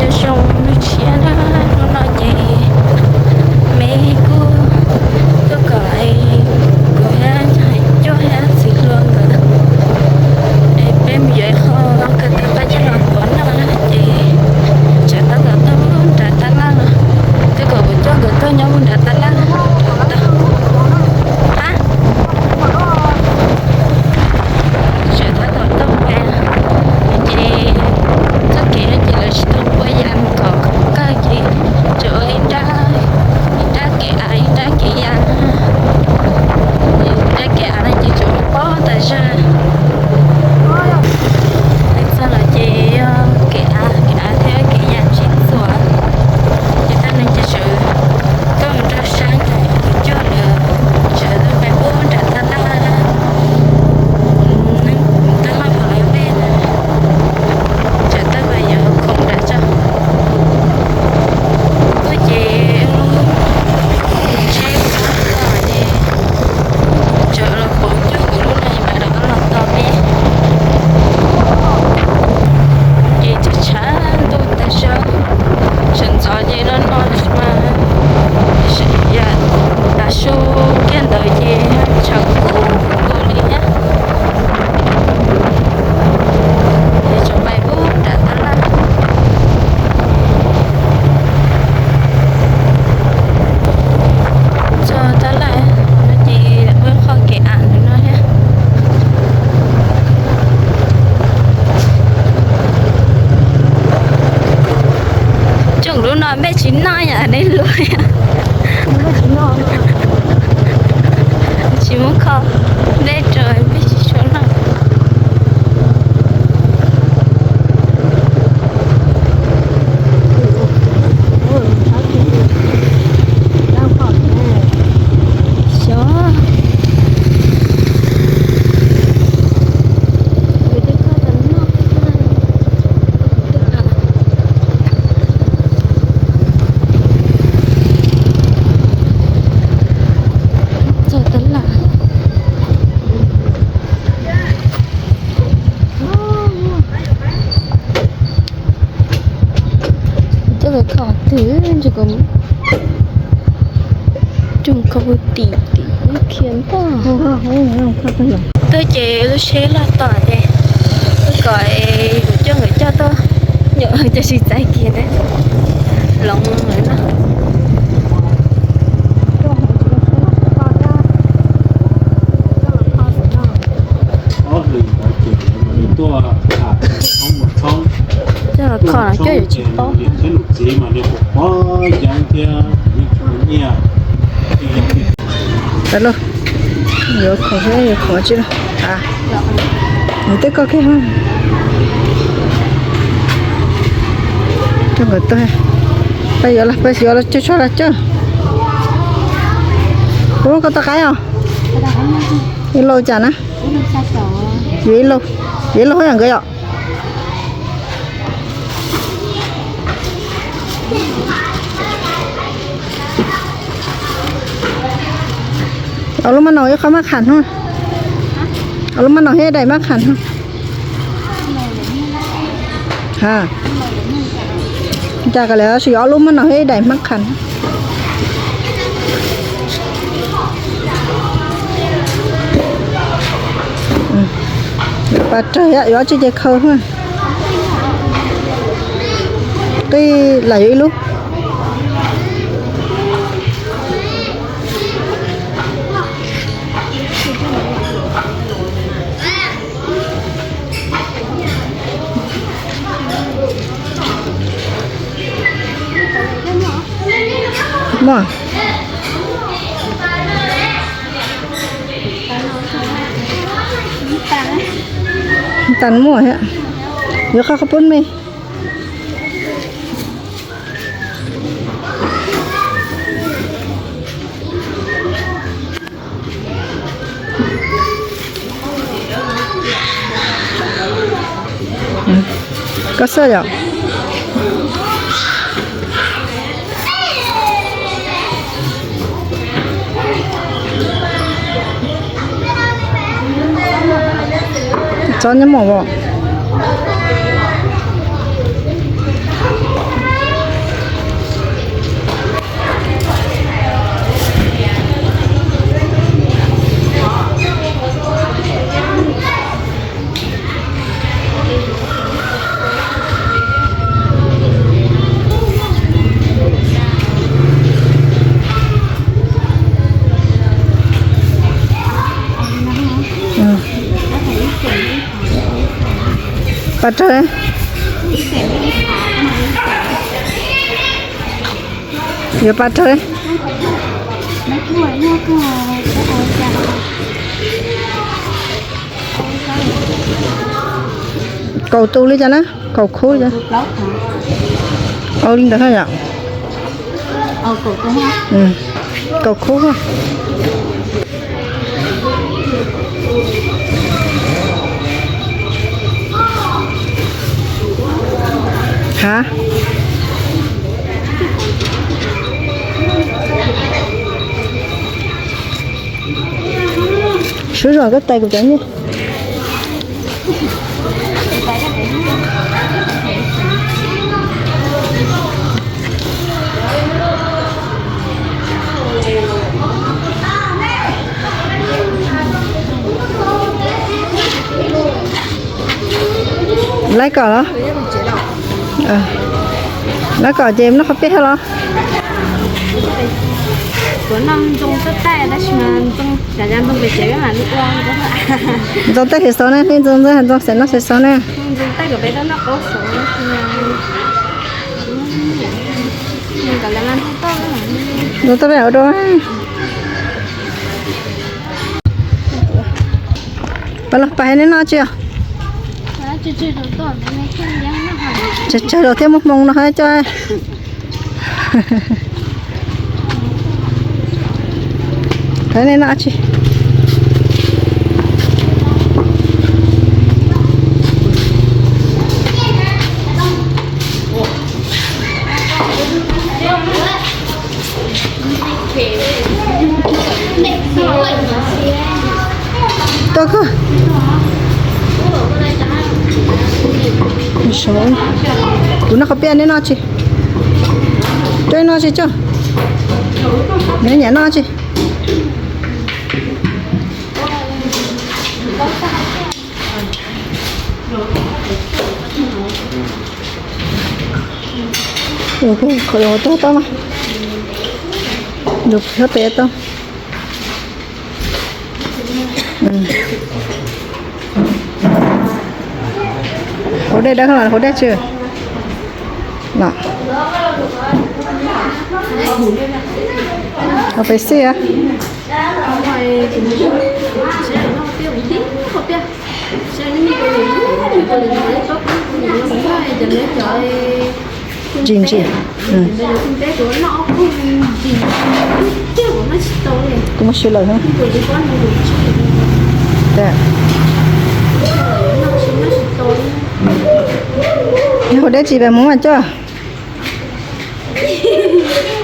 Zoo nws tshiab na, hnub no ces me kuj tuaj kom kuv thiab cov hais coj thiab txiv hluas nkawd es peb mus yuav ib qho ko taw paj coj los tuav noj na ces tseem tab tom tuaj nram tab laj no, tuaj kom kuv coj nkawd tuaj nyob mus nram tab laj. Tseem tab tom tuaj pem ces txoj kev no ces lawv tsis tau pua yas mus kom kawg ces tseem ua ib nrab, ib nrab kev av ib nrab kev yas na. Ib nrab kev av no ces tseem pob tas zog. Txog no ces yog kev av, kev av thiab kev yas tsis txuas ces tag no ces sawv tuaj mus rau sab nram kuv coj lawv sawv tuaj pem ub nram tab laj, tab laj pom lawv pem na, sawv tuaj pem yuav khoom nram tso. Tuaj ces lub tsheb kuv tau ces tseem los pauv coj kuv lub no mam rov qab los tos peb. Ces tshav tshav ntuj tas zog, sawv ntxov ces no no mas tav su kiag ntawd ces tshav kub kub li thiab. Ces tseem pem ub nram tab laj. Txog tab laj no ces ua qhov kev av ntawm no thiab. Tsoom lub no npej tsis noj yom, nej luag tsis muab kho npej rau npej tsis tshua noj. Xyov. Txog tab laj. Coj lawv kho twg ntshe kom roog kho puag tim tim khiav ntag. Tuaj ces lub tsheb loj tom ces tuaj kom kuv coj nkawd coj tuaj, nyuam cas tsis txais kiag thiab. Loov lawm no. Coj los kho no coj yuav tsis paub. Tas lauj, yuav khoom thiab yuav khoom tsi lauj. Nws tej koj kiag. Coj nkawd tuaj, pab yuav los, pab yuav los coj, tso los coj. Ub, koj tau qaib os? Ib lauj cas na? Yuav ib lauj, yuav ib lauj yam nkawd yom. Ob lub maj noos ib qho maj qham no. Ob lub maj noos thiab ib daim maj qham no. Ha, cas ko lawv tsis yuav ob lub maj noos thiab ib daim maj qham. Pas rawg yuav tsi ces khaws. Qij lam yuav ib lub. Muaj. Tas muaj thiab. Yuav qhov qhov pub me. Koj xwb yom. Txhob nyob mom os. Pas rawg. Yuav pas rawg. Kaum tus li cas na? Kaum khub li cas? Ua li ntawd yom. Kaum khub. Ha. Sub zog koj tais kuv cov nyiaj. Lawv kom los? Lawv kom ces noj qhov piaj thiab los? Kuv noj ntxoo tuaj taij tab sis mas ntxoo cas cas ntxoo pem tsev mam li ua. Ntxoo taij xav xav na, nej ntxoo ntxoo ntxoo xav noj xav xav na. Ntxoo taij kom peb tau noj qaub xav. Ntxoo taij peb ua dua. Pab los pais nej noj tsi os? Tsawg tsawg los thiab muaj hmoo no coj. Qhov nej noj tsi? Tuaj koj. Kuv noj qhov piaj, neb noj tsi? Coj noj tsi coj. Neb nyiam noj tsi? Qhov toj toj mas, lub pem toj. Hauv dej dawb, hauv dej tsw. Hauv pes xij. Ntsis ntsis. Kuv muab siv lawm. Hauv dej tsis pes Hmoob mas coj.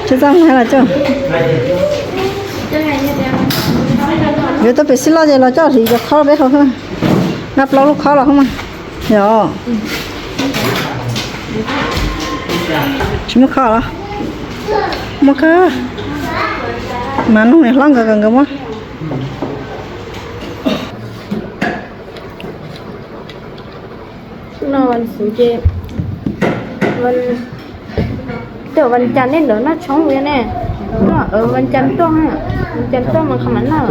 Tsis txaj muag los coj. Yuav tuaj pem xij loj ces los coj hliv cov khob peb hauv. Nqa plaub lub khob los mas. Yog tsis muaj khob los? Muaj kawg. Mas noog niam hlob nkawd nkawd muab. No vas xuv ces, tej vas cas nej ntawd noj tshoob ua ne? Vas cas tuaj, vas cas tuaj mas qhov mam noj.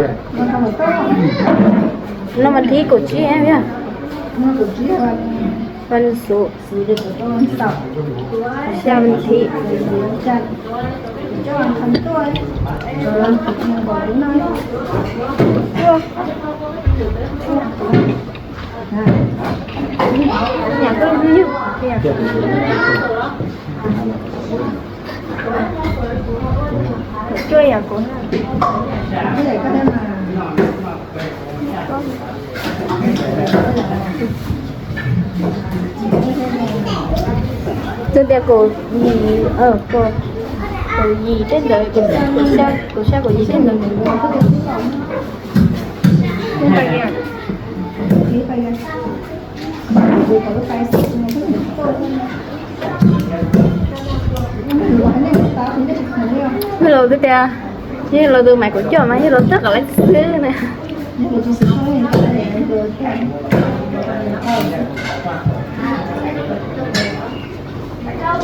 No vas thib kaum tsib yog vas xuv, xya vas thib. Twb tias kaum yim, kaum yim tej ntawd, kaum xya, kaum yim tej ntawd. Yog los twb tias, yog los tus mais kuv coj mas yog los txog kom lawv xwb na.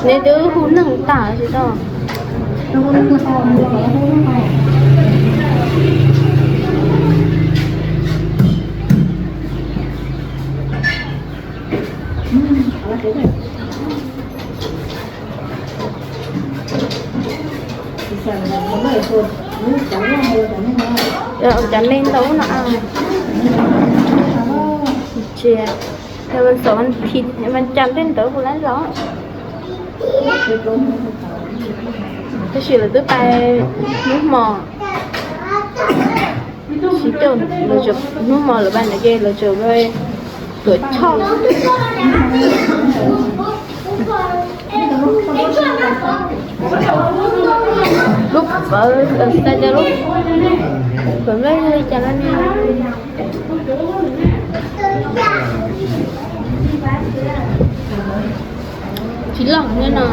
Neb twb hu neeg tas tsis tau. Cov me ntau no, tsis, vas xaum vas thib vas cas tej ntawd kuv lawv los. Tab sis lawv twb pais hnub hmo, tsis coj, hnub hmo lawv pais ntawd ces lawv tseem tuam choj. Lub pawv, lub pawv nplej li cas no ne. Tsis loj thiab no.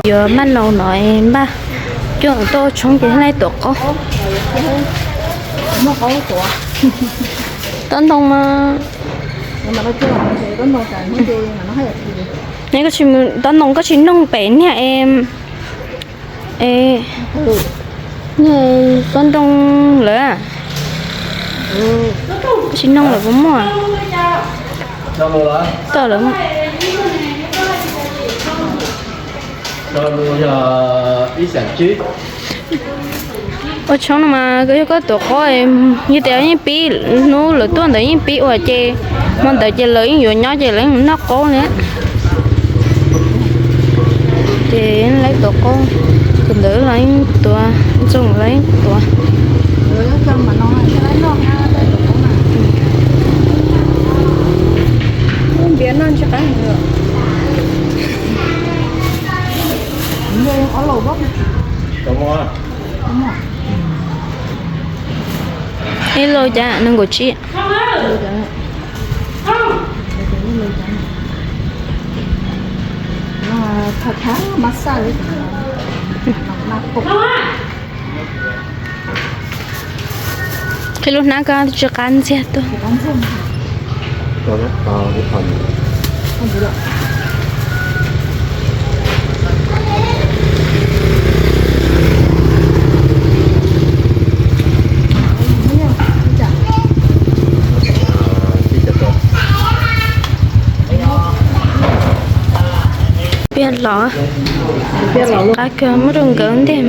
Yuav maj nau no npaj coj tuaj ua tshoob ces laij tuam qaub. Tob ntoo mas, ne koj tsis mus tob ntoo koj tsis noog pem niag es, niag tob ntoo lawm, koj tsis noog lawm puas muaj? Tau lawm. Ua tshoob no mas yog koj tuav qaub, yog tias yeej pib hnub lawv tuaj ntawd yeej pib ua ces hmo ntawd ces lawv yeej yuav nyob ces lawv yeej noj qaub li. Ces lawv tuav qaub, tus ntawd los yeej tuav, ntxoog los yeej tuav. Npias noj tsis qab. Ib lub cas nees nkaum tsib. Qhib lub hnab ko tsis qab ntxiag tuaj. Piaj los, qab kawg, muab rau nkawd ntej.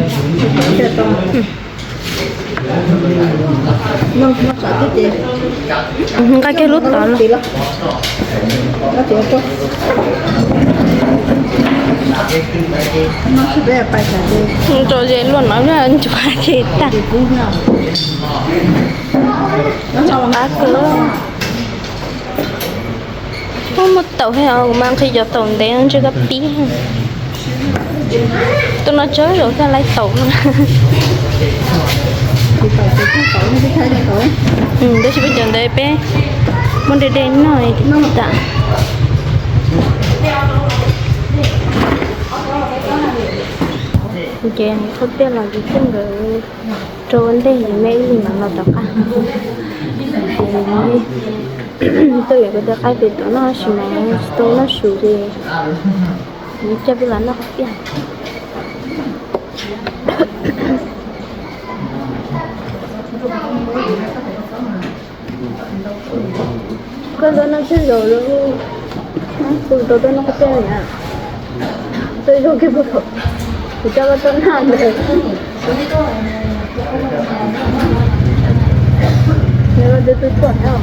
Nqa kiag lub tod los. Tso ze luaj no ntsuav ces tag. Qab kawg. Muaj muaj taum thiab, kuv mas nqhis cov taum ntev no ntshe koj pib. Tus no tsawg zaum thiaj laib taum no. Tab sis peb cov ntawd peb muab de de noj tas. Ces qhov tiaj los ces thiaj nkawd rau ua ntej es me ib li mam los tom qab. Tuaj yuav kuv tus qaib pem tod noj sis mas tsis tau noj su ces coj peb los noj qhov tiaj. Koj tuaj noj tsawg zaus lawm? Kuv tau tuaj noj qhov tiaj na. Tuaj zaug kiag puag thaum kuv coj koj tuaj noj ntawd. Nws twb tuaj thiab.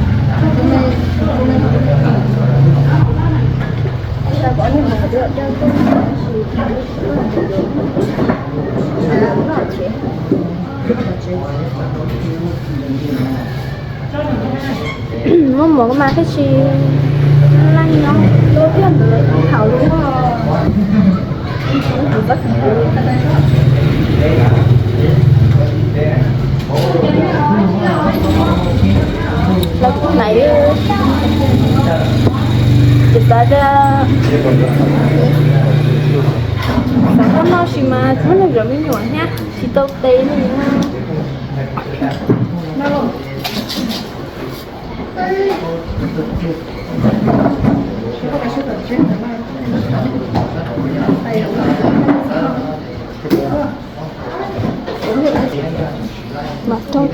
Muaj mov mas thiaj tsis leej no, tuaj tiag ntawd thaum lub lawv kuj naiv li. Ces xav tias xav koj noj sis mas muab nws zov me nyuam thiab tsis tau tes li. Coj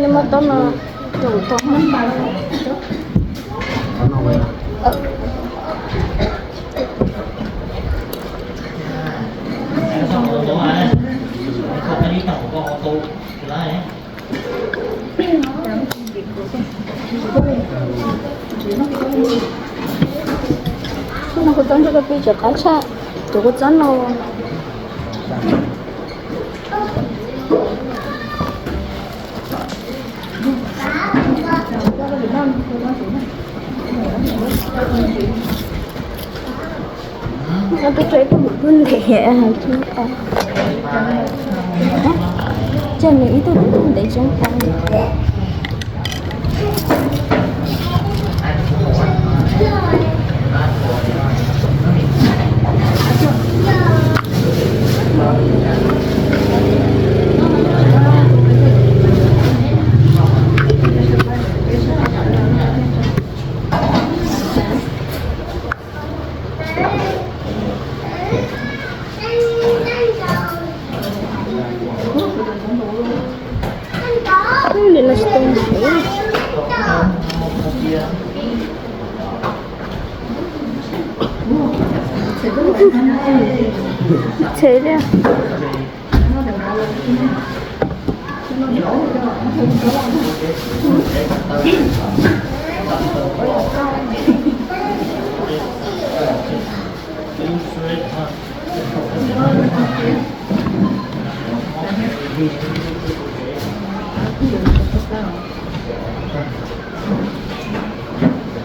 li mab tob no rau tau. Kua txob ntsuab koj pib tseem qab tshaj cov kua txob no. Peb tso ib tug ntawm tub ntev, tso nws ib tug ntawm tub ntev tsob qab. Txhe li.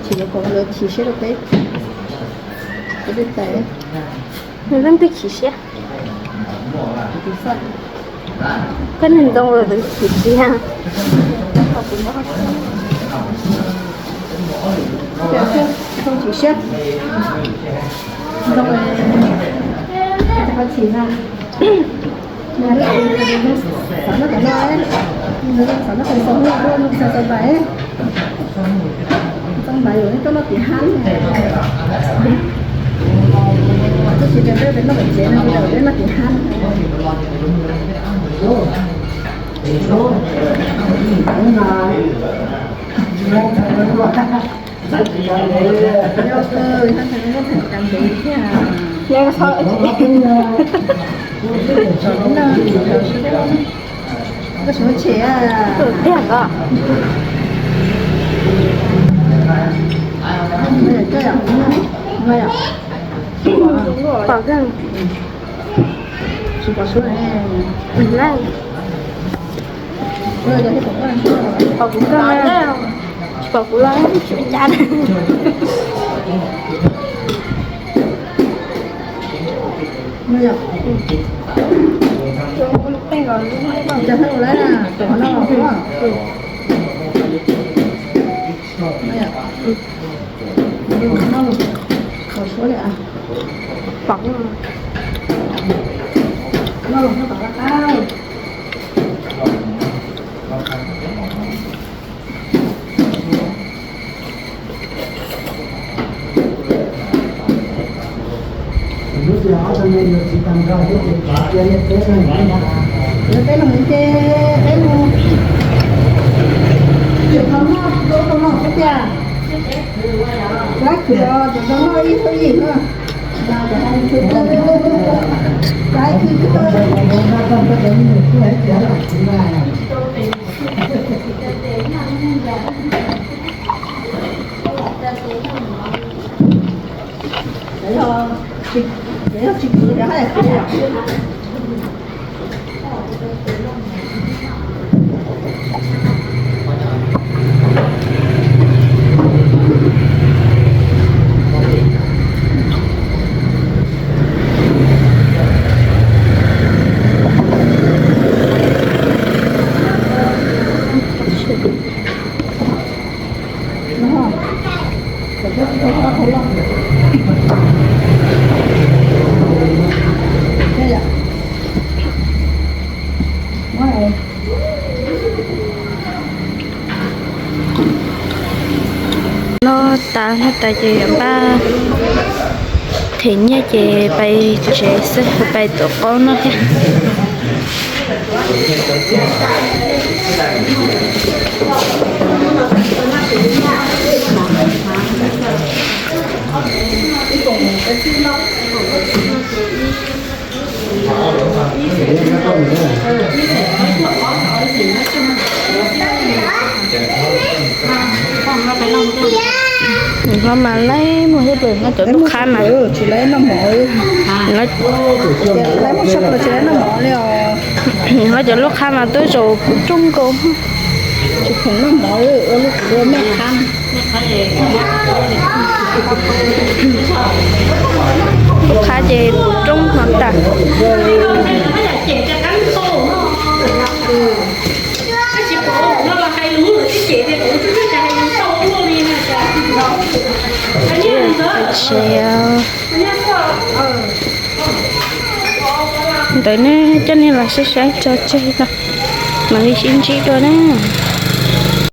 Chim, yuav kom lawv chim siab rau peb, peb twb tais. Nws leej twg chim siab? Koj niag ntoo los twb chim siab. Chim siab. Ntoo, qhov chim na. Xav noj qhov no, xav noj qhov xaus noj, xav xaus ntais. Xaus ntais yuav noj tim hab. Tab sis tias peb noj tim tsev no, peb noj tim hab. Koj tsis muaj tshem a? Tiag ko. Pom kawg. Tsis pom suab ne. Pom kuv kawg na. Tsis pom kuv los tsis ua cas. Pom. Peb los ces peb los, ces tau noj, tau noj xwb tiag. Laib khwv os, ces tau noj ib thaj yim na. Tas no tas ces yuav npaj them nyiaj ces pais tsev xwb, pais tuav qaub no thiab. Nws ho mas laib muag thiab, nws ho cov lub qhab mas, nws ho cov lub qhab mas twb zaum puv roob nkaus. Tsis khoom noj mov, ua lub kuv dua me qhab. Lub qhab ces puv roob no tas. Tsev ntawd ne, coj nej los saib saib tso tseg no, mam li sib ntsib dua na.